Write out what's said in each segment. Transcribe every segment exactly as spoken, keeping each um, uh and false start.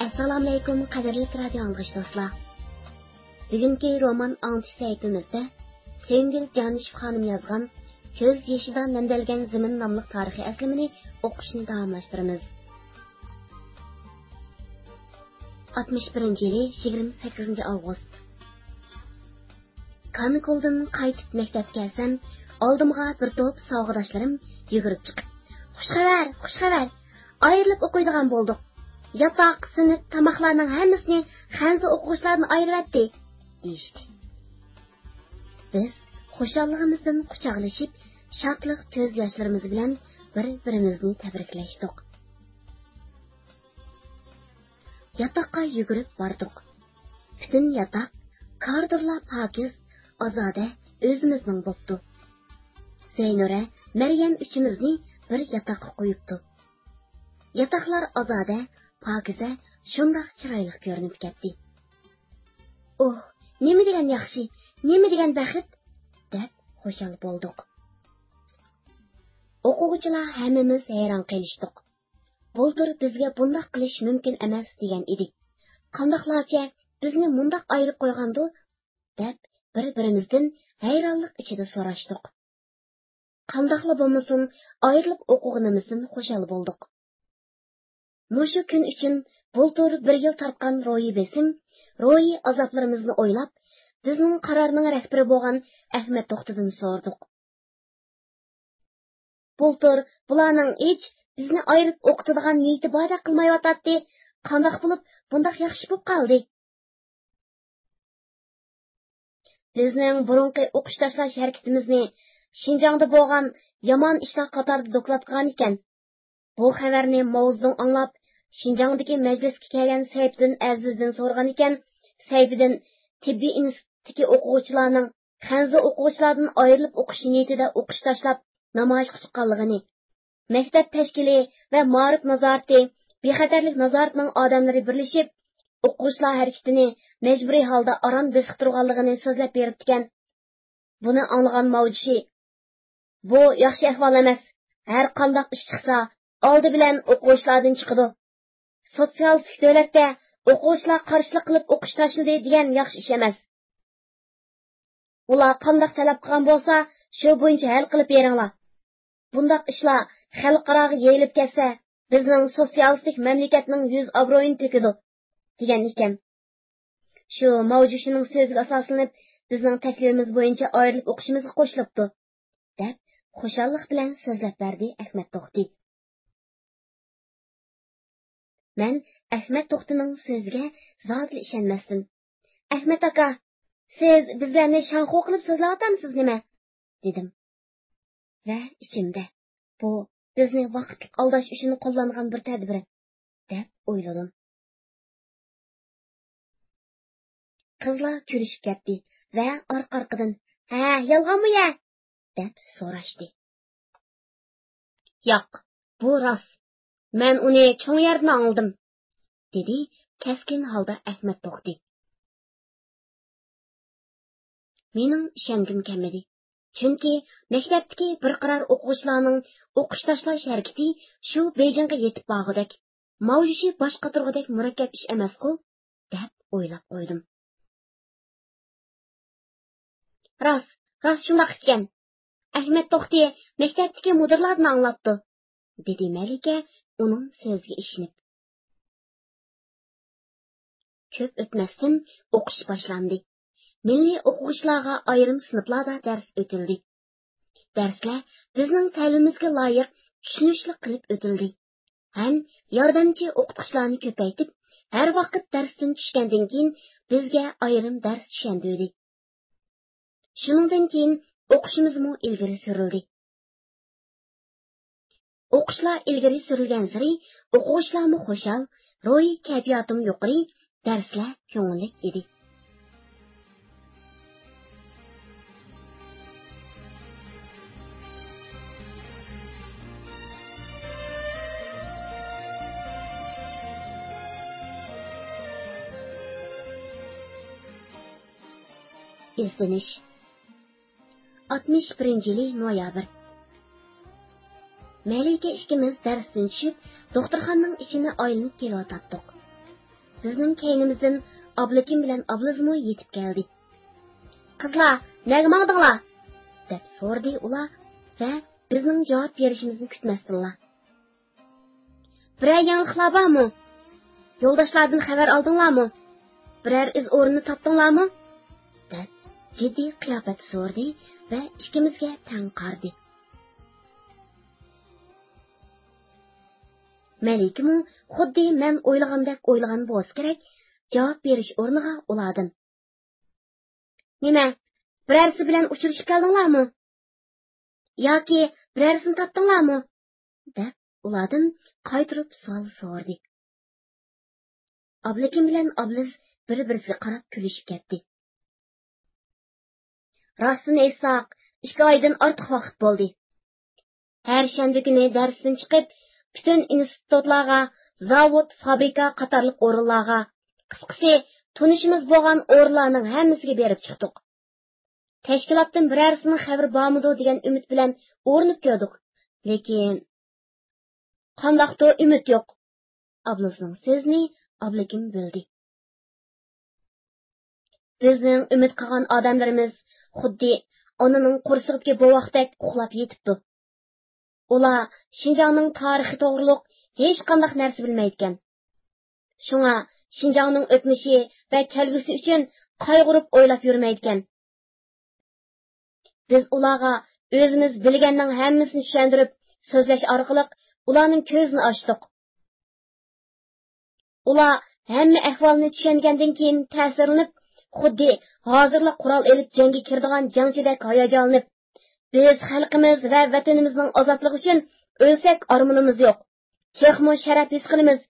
ئەسسالامۇئەلەيكۇم، قەدىرلىك رادىيو ئاڭلىغۇچى دوستلار. بۈگۈنكى رومان ئاڭلىتىش سەھىپىمىزدە سۆيۈمگۈل جانىشېف خانىم يازغان كۆز يېشىدا نەمدەلگەن زېمىن ناملىق تارىخىي ئەسلىمىنى ئوقۇشنى داۋاملاشتۇرىمىز. ئاتمىش بىرىنچى يىلى، يىگىرمە سەككىزىنچى ئاۋغۇست. كانىكۇلدىن قايتىپ مەكتەپكە كەلسەم، ئالدىمغا بىر توپ ساۋاقداشلىرىم يۈگۈرۈپ چىقىپ، «خۇش خەۋەر، خۇش خەۋەر! ئايرىلىپ ئوقۇيدىغان بولدۇق. ياتاق، سىنىپ، تاماقلارنىڭ ھەممىسىنى خەنزۇ ئوقۇغۇچىلاردىن ئايرىۋەتتى» دېيىشتى. بىز خۇشاللىقىمىزدىن قۇچاقلىشىپ، شادلىق كۆز ياشلىرىمىز بىلەن بىر-بىرىمىزنى تەبرىكلەشتۇق. ياتاققا يۈگۈرۈپ باردۇق. پۈتۈن ياتاق كارىدورلار پاكىز، ئازادە، ئۆزىمىزنىڭ بوپتۇ. زەينۇرە، مەريەم ئۈچىمىزنى بىر ياتاققا قويۇپتۇ. ياتاقلار ئازادە، پاكىزە، شۇنداق چىرايلىق كۆرۈنۈپ كەتتى. «ئوھ، نېمە دېگەن ياخشى، نېمە دېگەن بەخت!» دەپ خۇشال بولدۇق. ئوقۇغۇچىلار ھەممىمىز ھەيران قېلىشتۇق. بۇلتۇر بىزگە بۇنداق قىلىش مۇمكىن ئەمەس دېگەن ئىدى. «قانداقلارچە بىزنى مۇنداق ئايرىپ قويغاندۇ؟» دەپ بىر-بىرىمىزدىن ھەيرانلىق ئىچىدە سوراشتۇق. قانداقلا بولمىسۇن، ئايرىلىپ ئوقۇغىنىمىزدىن خۇشال بولدۇق. مۇشۇ كۈن ئۈچۈن بۇلتۇر بىر يىل تارتقان روھىي بېسىم، روھىي ئازابلىرىمىزنى ئويلاپ، بىزنىڭ قارارنىڭ رەھبىرى بولغان ئەخمەت توختىدىن سورىدۇق. بۇلتۇر بۇلارنىڭ ھېچ بىزنى ئايرىپ ئوقۇتىدىغان نىيىتى باردەك قىلمايۋاتاتتى. قانداق بولۇپ بۇنداق ياخشى بولۇپ قالدى؟ بىزنىڭ بۇرۇنقى ئوقۇش تاشلاش ھەرىكىتىمىزنى شىنجاڭدا بولغان يامان ئىشلار قاتارىدا دوكلات قىلغان ئىكەن. بۇ خەۋەرنى ماۋزېدۇڭ ئاڭلاپ، شىنجاڭدىكى مەجلىسكە كەلگەن سەيپىدىن ئەزىزدىن سورىغان ئىكەن. سەيپىدىن تېببىي ئىنستىتۇتتىكى ئوقۇغۇچىلارنىڭ خەنزۇ ئوقۇغۇچىلاردىن ئايرىلىپ ئوقۇش نىيىتىدە ئوقۇش تاشلاپ، نامايىشقا چىققانلىقىنى، مەكتەپ تەشكىلى ۋە مائارىپ نازارىتى، بىخەتەرلىك نازارىتىنىڭ ئادەملىرى بىرلىشىپ، ئوقۇغۇچىلار ھەرىكىتىنى مەجبۇرىي ھالدا ئاران بېسىقتۇرغانلىقىنى سۆزلەپ بېرىپتىكەن. بۇنى ئاڭلىغان ماۋجۈشى، «بۇ ياخشى ئەھۋال ئەمەس. ھەر قانداق ئىش چىقسا، ئالدى بىلەن ئوقۇغۇچىلاردىن چىقىدۇ. سوتسىيالىستىك دۆلەتتە ئوقۇغۇچىلار قارشىلىق قىلىپ ئوقۇش تاشلىدى دېگەن ياخشى ئىش ئەمەس. ئۇلار قانداق تەلەپ قىلغان بولسا، شۇ بويىچە ھەل قىلىپ بېرىڭلار. بۇنداق ئىشلار خەلقئاراغا يېيىلىپ كەتسە، بىزنىڭ سوتسىيالىستىك مەملىكەتنىڭ يۈز ئابرۇيىنى تۆكىدۇ» دېگەن ئىكەن. شۇ ماۋجۈشىنىڭ سۆزىگە ئاساسلىنىپ، بىزنىڭ تەكلىپىمىز بويىچە ئايرىلىپ ئوقۇشىمىزغا قوشۇلۇپتۇ، دەپ خۇشاللىق بىلەن سۆزلەپ بەردى ئەخمەت توختى. مەن ئەخمەت توختىنىڭ سۆزىگە زادىلا ئىشەنمەستىن، «ئەخمەت ئاكا، سىز بىزلەرنى شاڭخۇ قىلىپ سۆزلەۋاتامسىز نېمە؟» دېدىم. ۋە ئىچىمدە، «بۇ بىزنى ۋاقىتلىق ئالداش ئۈچۈن قوللانغان بىر تەدبىر» دەپ ئويلىدىم. قىزلار كۈلۈشۈپ كەتتى ۋە ئارقا-ئارقىدىن، «ھە، يالغانمۇ يە؟» دەپ سوراشتى. «ياق، بۇ راست. مەن ئۇنى چوڭ يەردىن ئاڭلىدىم»، دېدى كەسكىن ھالدا ئەخمەت توختى. مېنىڭ ئىشەنگۈم كەلمىدى. چۈنكى مەكتەپتىكى بىر قارار ئوقۇغۇچىلارنىڭ ئوقۇش تاشلاش ھەرىكىتى شۇ بېيجىڭغا يېتىپ بارغۇدەك، ماۋجۈشى باش قاتۇرغۇدەك مۇرەككەپ ئىش ئەمەسقۇ، دەپ ئويلاپ قويدۇم. «راست، راست شۇنداق ئىكەن. ئەخمەت توختى مەكتەپتىكى مۇدىرلاردىن ئاڭلاپتۇ»، دېدى مەلىكە ئۇنىڭ سۆزىگە ئىشىنىپ. كۆپ ئۆتمەستىن ئوقۇش باشلاندى. مىللىي ئوقۇغۇچىلارغا ئايرىم سىنىپلاردا دەرس ئۆتۈلدى. دەرسلەر بىزنىڭ تەلىپىمىزگە لايىق، چۈشىنىشلىك قىلىپ ئۆتۈلدى. ھەم ياردەمچى ئوقۇتقۇچىلارنى كۆپەيتىپ، ھەر ۋاقىت دەرستىن چۈشكەندىن كېيىن بىزگە ئايرىم دەرس چۈشەندۈردى. شۇنىڭدىن كېيىن ئوقۇشىمىزمۇ ئىلگىرى سۈرۈلدى. ئوقۇشلار ئىلگىرى سۈرۈلگەنسېرى ئوقۇغۇچىلارمۇ خۇشال، روھىي كەيپىياتىمۇ يۇقىرى، دەرسلەر كۆڭۈللۈك ئىدى. ئىزدىنىش. ئاتمىش بىرىنچى يىلى نويابىر. مەلىكە ئىككىمىز دەرستىن چۈشۈپ، دوختۇرخانىنىڭ ئىچىنى ئايلىنىپ كېلىۋاتاتتۇق. بىزنىڭ كەينىمىزدىن ئابلىكىم بىلەن ئابلىزمۇ يېتىپ كەلدى. «قىزلار، نەگە ماڭدىڭلار؟» دەپ سورىدى ئۇلار ۋە بىزنىڭ جاۋاب بېرىشىمىزنى كۈتمەستىنلا. «بىرەر يېڭىلىقلار بارمۇ؟ يولداشلاردىن خەۋەر ئالدىڭلارمۇ؟ بىرەر ئىز ئورنىنى تاپتىڭلارمۇ؟» دەپ جىددىي قىياپەتتە سورىدى ۋە ئىككىمىزگە تەڭ قارىدى. مەلىكىمۇ خۇددى مەن ئويلىغاندەك ئويلىغان بولسا كېرەك، جاۋاب بېرىش ئورنىغا ئۇلاردىن: «نېمە، بىرەرسى بىلەن ئۇچرىشىپ كەلدىڭلارمۇ؟ ياكى بىرەرسىنى تاپتىڭلارمۇ؟» دەپ ئۇلاردىن قايتۇرۇپ سوئال سورىدى. ئابلىكىم بىلەن ئابلىز بىر-بىرسىگە قاراپ كۈلۈشۈپ كەتتى. «راستىنى ئېيتساق، ئىككى ئايدىن ئارتۇق ۋاقىت بولدى. ھەر شەنبە كۈنى دەرستىن چىقىپ، پۈتۈن ئىنستىتۇتلارغا، زاۋۇت، فابرىكا قاتارلىق ئورۇنلارغا، قىسقىسى، تونۇشىمىز بولغان ئورۇنلارنىڭ ھەممىسىگە بېرىپ چىقتۇق. تەشكىلاتتىن بىرەرسىنىڭ خەۋىرى بارمىدۇ دېگەن ئۈمىد بىلەن ئۇرۇنۇپ كۆردۇق. لېكىن...» «قانداقتۇ، ئۈمىد يوق؟» ئابلىزنىڭ سۆزىنى ئابلىكىم بۆلدى. «بىزنىڭ ئۈمىد قىلغان ئادەملىرىمىز خۇددى ئانىنىڭ قورسىقىدىكى بوۋاقتەك ئۇخلاپ يېتىپتۇ. ئۇلار شىنجاڭنىڭ تارىخى توغرۇلۇق ھېچقانداق نەرسە بىلمەيدىكەن. شۇڭا شىنجاڭنىڭ ئۆتمۈشى ۋە كەلگۈسى ئۈچۈن قايغۇرۇپ ئويلاپ يۈرمەيدىكەن. بىز ئۇلارغا ئۆزىمىز بىلگەننىڭ ھەممىسىنى چۈشەندۈرۈپ، سۆزلەش ئارقىلىق ئۇلارنىڭ كۆزىنى ئاچتۇق. ئۇلار ھەممە ئەھۋالنى چۈشەنگەندىن كېيىن تەسىرلىنىپ، خۇددى ھازىرلا قورال ئېلىپ جەڭگە كىرىدىغان جەڭچىدەك ھاياجانلىنىپ، بىز خەلقىمىز ۋە ۋەتىنىمىزنىڭ ئازادلىقى ئۈچۈن ئۆلسەك ئارمىنىمىز يوق، تېخىمۇ شەرەپ ھېس قىلىمىز،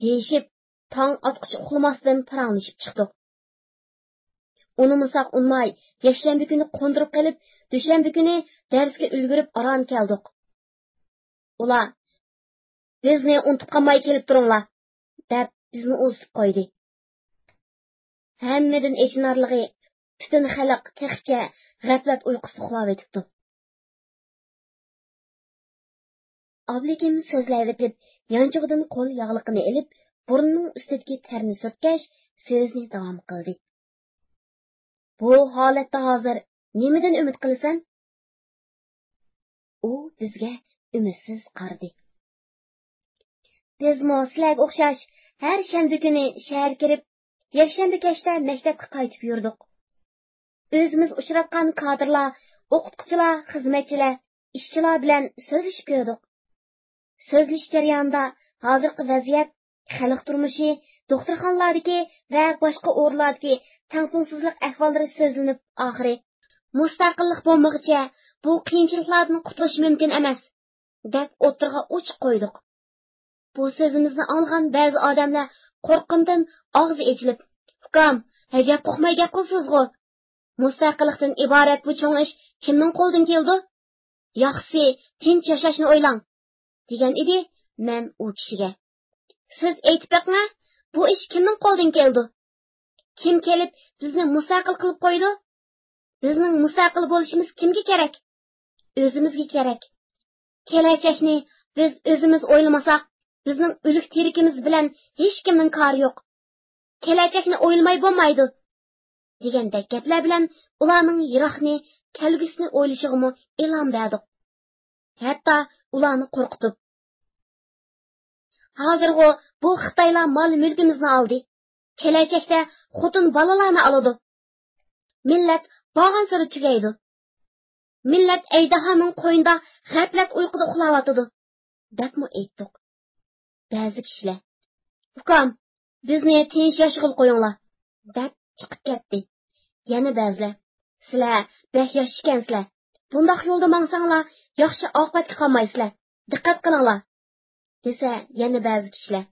دېيىشىپ، تاڭ ئاتقۇچە ئۇخلىماستىن پاراڭلىشىپ چىقتۇق. ئۇنىمىساق ئۇنىماي، يەكشەنبە كۈنى قوندۇرۇپ قېلىپ، دۈشەنبە كۈنى دەرسكە ئۈلگۈرۈپ ئاران كەلدۇق. ئۇلار، «بىزنى ئۇنتۇپ قالماي كېلىپ تۇرۇڭلار» دەپ، بىزنى ئۇزىتىپ قويدى. ھەممىدىن ئېچىنارلىقى، پۈتۈن خەلق تېخىچە غەپلەت ئۇيقۇسىدا ئۇخلاۋېتىپتۇ. ئابلىكىم سۆزلەۋېتىپ، يانچۇقىدىن قول ياغلىقىنى ئېلىپ، بۇرنىنىڭ ئۈستىدىكى تەرنى سۈرتكەچ، سۆزىنى داۋام قىلدى. «بۇ ھالەتتە ھازىر نېمىدىن ئۈمىد قىلىسەن؟» ئۇ بىزگە ئۈمىدسىز قارىدى. «بىزمۇ سىلەرگە ئوخشاش ھەر شەنبە كۈنى شەھەرگە كىرىپ، يەكشەنبە كەچتە مەكتەپكە قايتىپ يۈردۇق. ئۆزىمىز ئۇچراتقان كادىرلار، ئوقۇتقۇچىلار، خىزمەتچىلەر، ئىشچىلار بىلەن سۆزلىشىپ كۆردۇق. سۆزلىشىش جەريانىدا ھازىرقى ۋەزىيەت، خەلق تۇرمۇشى، دوختۇرخانىلاردىكى ۋە باشقا ئورۇنلاردىكى تەڭپۇڭسىزلىق ئەھۋاللىرى سۆزلىنىپ، ئاخىرى، مۇستەقىللىق بولمىغۇچە بۇ قىيىنچىلىقلاردىن قۇتۇلۇش مۇمكىن ئەمەس، دەپ ئوتتۇرىغا ئوچۇق قويدۇق. بۇ سۆزىمىزنى ئاڭلىغان بەزى ئادەملەر قورققىنىدىن ئاغزى ئېچىلىپ، ئۇكام، ھەجەپ قورقماي گەپ قىلىسىزغۇ؟ مۇستەقىللىقتىن ئىبارەت بۇ چوڭ ئىش كىمنىڭ قولىدىن كېلىدۇ؟ ياخشىسى، تىنچ ياشاشنى ئويلاڭ، دېگەن ئىدى. مەن ئۇ كىشىگە، سىز ئېيتىپ بېقىڭە، بۇ ئىش كىمنىڭ قولىدىن كېلىدۇ؟ كىم كېلىپ بىزنى مۇستەقىل قىلىپ قويىدۇ؟ بىزنىڭ مۇستەقىل بولۇشىمىز كىمگە كېرەك؟ ئۆزىمىزگە كېرەك. كېلەچەكنى بىز ئۆزىمىز ئويلىمىساق، بىزنىڭ ئۆلۈك تىرىكىمىز بىلەن ھېچكىمنىڭ كارى يوق. كېلەچەكنى ئويلىماي بولمايدۇ، دېگەندەك گەپلەر بىلەن ئۇلارنىڭ يىراقنى، كەلگۈسىنى ئويلىشىغىمۇ ئىلھام بەردۇق. ھەتتا ئۇلارنى قورقۇتۇپ، ھازىرغۇ بۇ خىتايلار مال مۈلكىمىزنى ئالدى. كېلەچەكتە خوتۇن بالىلارنى ئالىدۇ. مىللەت بارغانسېرى تۈگەيدۇ. مىللەت ئەجدىھانىڭ قوينىدا غەپلەت ئۇيقۇدا ئۇخلاۋاتىدۇ، دەپمۇ ئېيتتۇق. بەزى كىشىلەر، ئۇكام، بىزنى تىنچ ياشىغىلى قويۇڭلار، دەپ چىقىپ كەتتى. يەنە بەزىلەر، سىلەر بەك ياش ئىكەنسىلەر، بۇنداق يولدا ماڭساڭلار ياخشى ئاقىۋەتكە قالمايسىلەر، دىققەت قىلىڭلار، دېسە، يەنە بەزى كىشىلەر،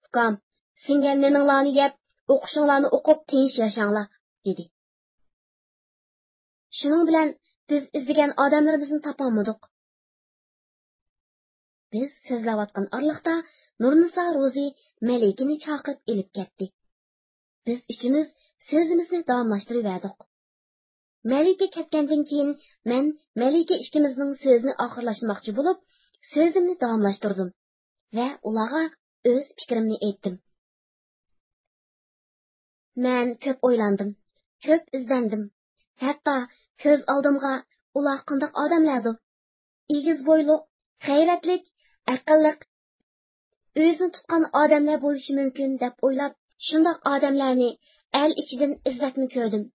ئۇكام، سىڭگەن نېنىڭلارنى يەپ، ئوقۇشۇڭلارنى ئوقۇپ تىنچ ياشاڭلار، دېدى. شۇنىڭ بىلەن بىز ئىزدىگەن ئادەملىرىمىزنى تاپالمىدۇق. بىز سۆزلەۋاتقان ئارىلىقتا نۇرنىسا روزى مەلىكىنى چاقىرىپ ئېلىپ كەتتى. بىز ئۈچىمىز سۆزىمىزنى داۋاملاشتۇرۇۋەردۇق. مەلىكە كەتكەندىن كېيىن، مەن مەلىكە ئىككىمىزنىڭ سۆزىنى ئاخىرلاشتۇرماقچى بولۇپ، سۆزۈمنى داۋاملاشتۇردۇم ۋە ئۇلارغا ئۆز پىكرىمنى ئېيتتىم. مەن كۆپ ئويلاندىم، كۆپ ئىزدەندىم. ھەتتا كۆز ئالدىمغا ئۇلار قانداق ئادەملەردۇ؟ ئېگىز بويلۇق، غەيرەتلىك، ئەقىللىق، ئۆزىنى تۇتقان ئادەملەر بولۇشى مۇمكىن دەپ ئويلاپ، شۇنداق ئادەملەرنى ئەل ئىچىدىن ئىزدەپمۇ كۆردۈم،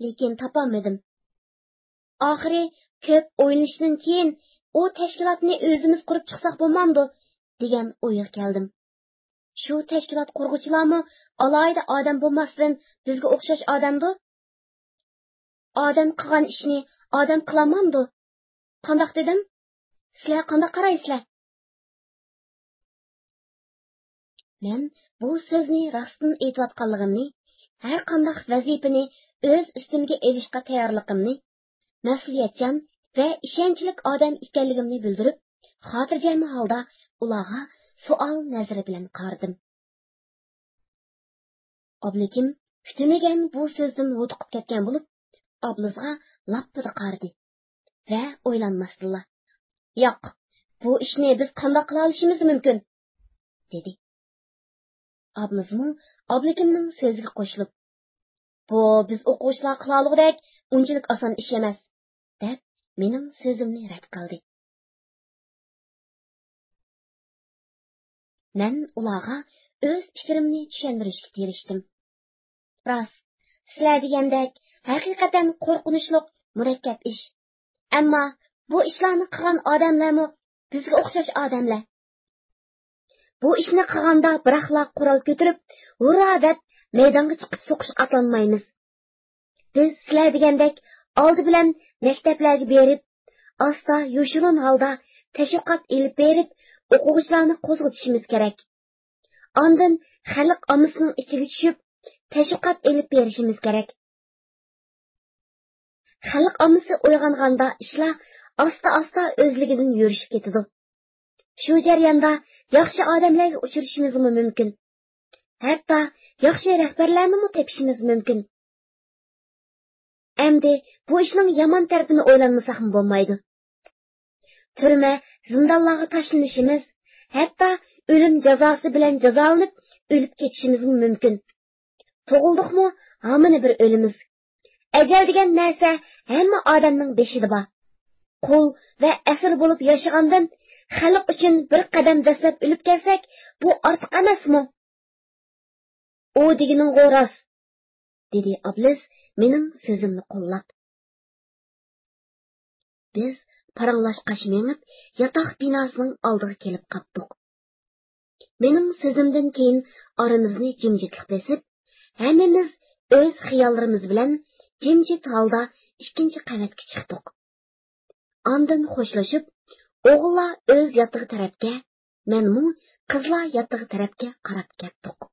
لېكىن تاپالمىدىم. ئاخىرى كۆپ ئويلىنىشتىن كېيىن، ئۇ تەشكىلاتنى ئۆزىمىز قۇرۇپ چىقساق بولمامدۇ دېگەن ئويغا كەلدىم. شۇ تەشكىلات قۇرغۇچىلارمۇ ئالاھىدە ئادەم بولماستىن، بىزگە ئوخشاش ئادەمدۇ؟ ئادەم قىلغان ئىشنى ئادەم قىلالمامدۇ؟ قانداق دېدىم؟ سىلەر قانداق قارايسىلەر؟ مەن بۇ سۆزنى راستتىن ئېيتىۋاتقانلىقىمنى، ھەر قانداق ۋەزىپىنى ئۆز ئۈستۈمگە ئېلىشقا تەييارلىقىمنى، مەسئۇلىيەتچان ۋە ئىشەنچلىك ئادەم ئىكەنلىكىمنى بىلدۈرۈپ، خاتىرجەم ھالدا ئۇلارغا سوئال نەزىرى بىلەن قارىدىم. ئابلىكىم كۈتۈمىگەن بۇ سۆزدىن ھودۇقۇپ كەتكەن بولۇپ، ئابلىزغا لاپپىدە قارىدى ۋە ئويلانماستىنلا، «ياق، بۇ ئىشنى بىز قانداق قىلالىشىمىز مۇمكىن؟» دېدى. ئابلىزمۇ ئابلىكىمنىڭ سۆزىگە قوشۇلۇپ، «بۇ بىز ئوقۇغۇچىلار قىلالىغۇدەك ئۇنچىلىك ئاسان ئىش ئەمەس» دەپ، مېنىڭ سۆزۈمنى رەت قىلدى. مەن ئۇلارغا ئۆز پىكرىمنى چۈشەندۈرۈشكە تىرىشتىم. راست، سىلەر دېگەندەك ھەقىقەتەن قورقۇنچلۇق، مۇرەككەپ ئىش. ئەمما بۇ ئىشلارنى قىلغان ئادەملەرمۇ بىزگە ئوخشاش ئادەملەر. بۇ ئىشنى قىلغاندا بىراقلا قورال كۆتۈرۈپ، ھۇررا دەپ مەيدانغا چىقىپ سوقۇشقا ئاتلانمايمىز. بىز سىلەر دېگەندەك ئالدى بىلەن مەكتەپلەرگە بېرىپ، ئاستا يوشۇرۇن ھالدا تەشۋىقات ئېلىپ بېرىپ، ئوقۇغۇچىلارنى قوزغىتىشىمىز كېرەك. ئاندىن خەلق ئاممىسىنىڭ ئىچىگە چۈشۈپ، تەشۋىقات ئېلىپ بېرىشىمىز كېرەك. خەلق ئاممىسى ئويغانغاندا ئىشلار ئاستا-ئاستا ئۆزلۈكىدىن يۈرۈشۈپ كېتىدۇ. شۇ جەرياندا ياخشى ئادەملەرگە ئۇچرىشىمىزمۇ مۇمكىن. ھەتتا ياخشى رەھبەرلەرنىمۇ تېپىشىمىز مۇمكىن. ئەمدى بۇ ئىشنىڭ يامان تەرىپىنى ئويلانمىساقمۇ بولمايدۇ. تۈرمە، زىندانلارغا تاشلىنىشىمىز، ھەتتا ئۆلۈم جازاسى بىلەن جازالىنىپ ئۆلۈپ كېتىشىمىزمۇ مۇمكىن. تۇغۇلدۇقمۇ، ھامىنى بىر ئۆلىمىز. ئەجەل دېگەن نەرسە ھەممە ئادەمنىڭ بېشىدا بار. قۇل ۋە ئەسىر بولۇپ ياشىغاندىن خەلق ئۈچۈن بىر قەدەم دەسسەپ ئۆلۈپ كەتسەك، بۇ ئارتۇق ئەمەسمۇ؟ ئۇ دېگىنىڭغۇ راست، دېدى ئابلىز مېنىڭ سۆزۈمنى قوللاپ. بىز پاراڭلاشقاچ مېڭىپ، ياتاق بىناسىنىڭ ئالدىغا كېلىپ قاپتۇق. مېنىڭ سۆزۈمدىن كېيىن ئارىمىزنى جىمجىتلىق بېسىپ، ھەممىمىز ئۆز خىياللىرىمىز بىلەن جىمجىت ھالدا ئىككىنچى قەۋەتكە چىقتۇق. ئاندىن خوشلىشىپ، ئوغۇللار ئۆز ياتىقى تەرەپكە، مەنمۇ قىزلار ياتىقى تەرەپكە قاراپ كەتتۇق.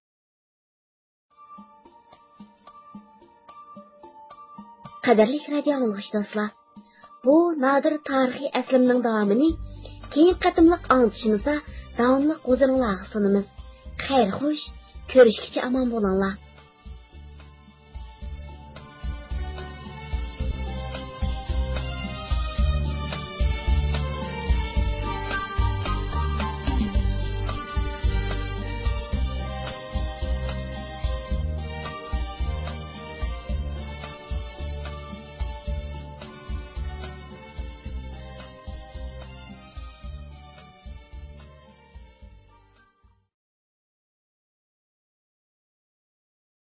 قەدىرلىك رادىيو ئاڭلىغۇچى دوستلار، بۇ نادىر تارىخىي ئەسلىمىنىڭ داۋامىنى كېيىنكى قېتىملىق ئاڭلىتىشىمىزدا داۋاملىق ھۇزۇرۇڭلارغا سۇنىمىز. خەير خوش، كۆرۈشكىچە ئامان بولۇڭلار.